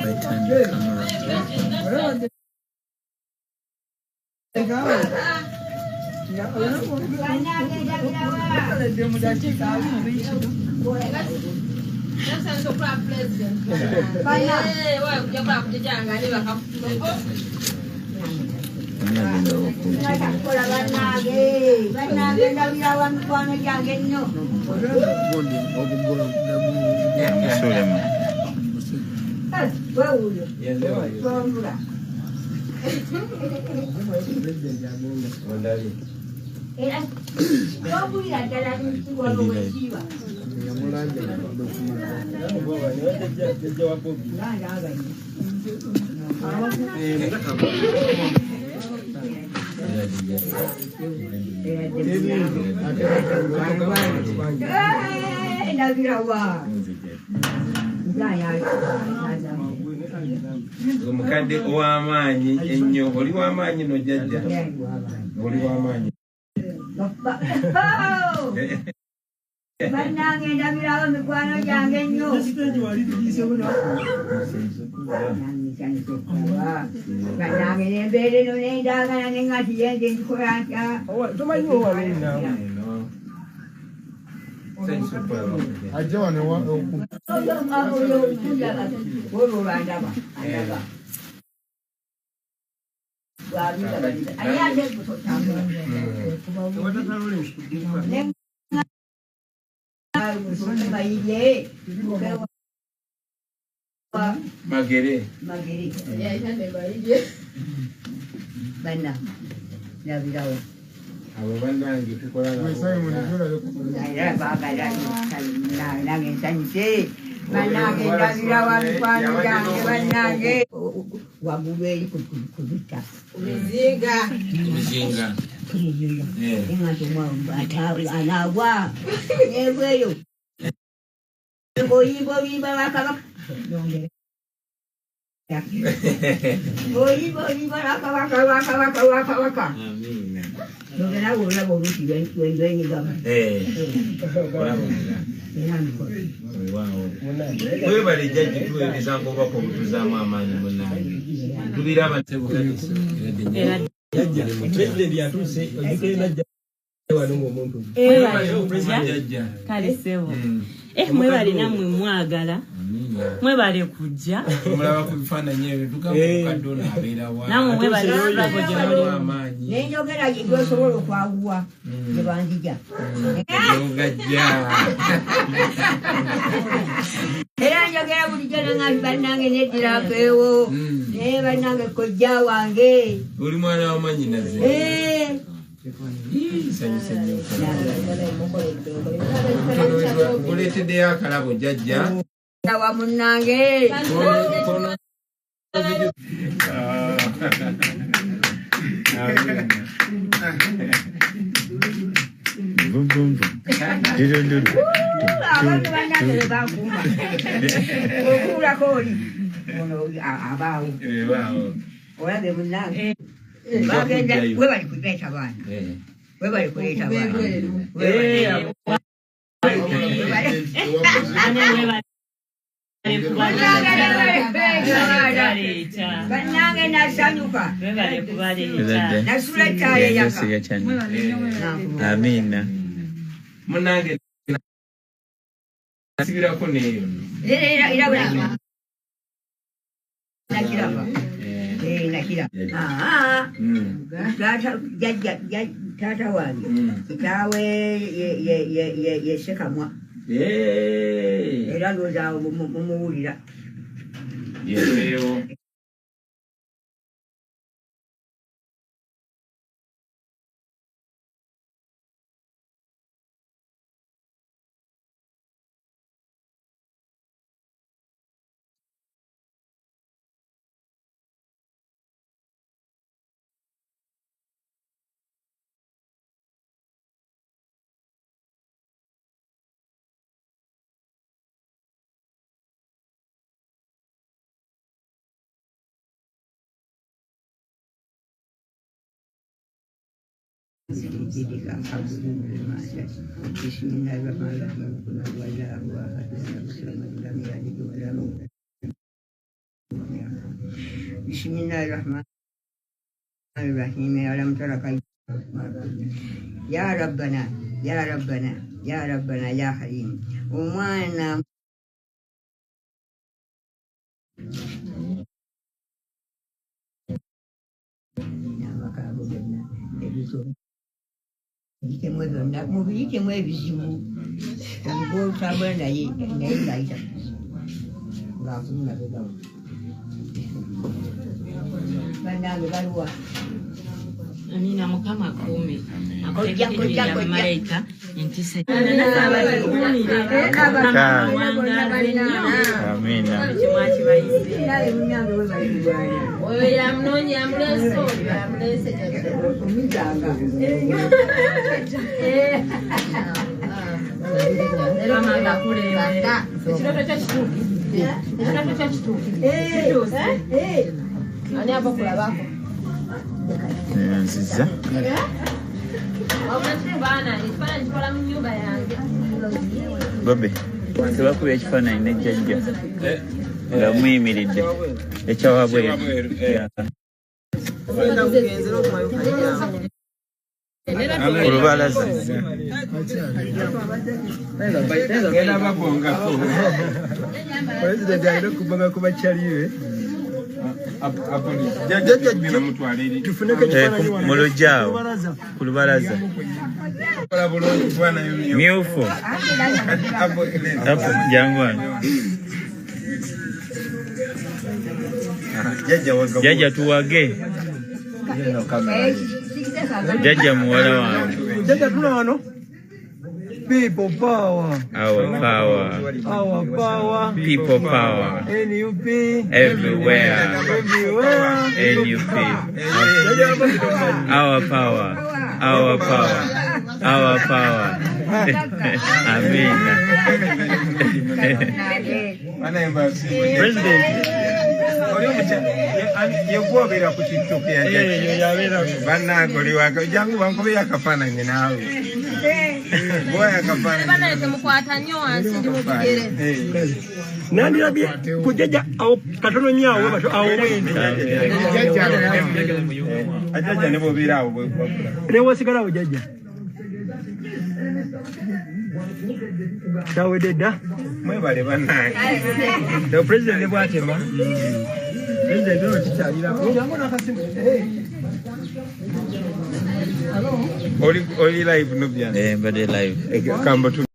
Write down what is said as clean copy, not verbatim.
I turn the camera. Omukadde ow'amaanyi ennyo, oli w'amaanyi no jjajja, oli w'amaanyi. Bannange ndabirawo mikwano gyange nnyo. Bannange nembeera eno nendagana neŋŋati yenze nkikola ntya. Olwo lwandaba andaba. Magere. Magere. Banna. Ndabirawo. Abo bannange tukola nabo. Nange nsanyuse. Bannange ndabirawo mikwano gyange bannange. Waggulu eri ku bitta. Kubizinga. Kubizinga. Kubizinga. Anaagwa. Nebweyo. Oyimba oluyimba lwa Kabaka. Oyimba oluyimba lwa Kabaka lwa Kabaka lwa Kabaka. Amiina. Nogera olaba oluusi lwenyigamu. Webale jjajja tuweereza ng'obubaka obutuzaamu amaanyi munnange. Tubiraba kale ssebo. Mwebale nammwe mwagala. Mwebale kujja. Mulaba ku bifaananyi ebyo tugamba omukadde ono abeera wa. Nammwe mwebale struggle gye mulimu. Amaanyi. Nenjogera gyosobola okwaguwa gye banzija. Gajja. Era njogera bulijjo nangamba bannange neddirapeewo. Naye bannange kojja wange. Oli mwana wa mwannyinaze. Nsanyuse nnyo. Nkuleeteddeyo akalabo jjajja. Wa munnange. Abantu bannange be bankuuma. Okuwulako oli. Ono abaawo. Olabe munnange. Bagenda webali kuleeta baana. Webali kuleeta baana. Bannange nasanyuka. Nasula ettaala eyaka. Amiina. Munnange nasibirako n'eyo. Era nakiraba. Nakiraba. Taata wange kitaawe ye Ssekamwa. Era ndowooza mumuwulira. Yeewo. Bismillahirrahmanirrahim. Alam tara kayfa Ya Rabbana, Ya Rabbana, Ya Rabbana, Ya Halim. Omwana n'amaka ago gonna ebizibu biyitemu byonna mubiyitemu ebizibu gwotambula naye naye ng'ayita ng'akumi mabegawo bannange baluwa. Amina, Mukama akuume. Kojja, kojja, kojja. Malayika entiisa. Amina. Naye munnange we bali kulwana. Oyo yamunoonya amuleese, oyo amuleese jjajja. Omuzanga. Ekirooto kyo kituufu. Ekirooto kyo kituufu. Ani ava okulabako? Nziza. Wabula kifaananyi, ekifaananyi kikola mu nnyumba yange. Bobe, tebakuba ekifaananyi ne jjajja nga muyimiridde ekyawabweru. Ku lubalaza. Pulezidenti alina okubonga ku bakyali be. Tufuneko ekifaananyi wano. Mu luggya awo. Ku lubalaza. Ku lubalaza. Myufu. Apo, jangu wano. Jjajja tuwage. Jjajja muwala wange. Jjajja tula wano. People power. Our power. Our power. People power. NUP. Everywhere. Everywhere. NUP. Our power. Our power. Our power. Amina. President. Yegwobeera ku TikTok ya jjajja. Bannange oli waka jangu bankubeyo akafaananyi naawe. Bwoya akafaananyi. Banaye temukwata nnyo wansi, ndi mu bigere. Nandirabye ku jjajja awo katono nnyo awo bato awo bwende. Jjajja ne bw'obeera awo bwe- Ne wasigala awo jjajja. Kyawedde dda. Mwebale bannange. Pulezidenti ne bw'atema. Pulezidenti ono kikyalirako. Jangu n'akasimu. Oli live Nubian. Mbadde live. Kambo.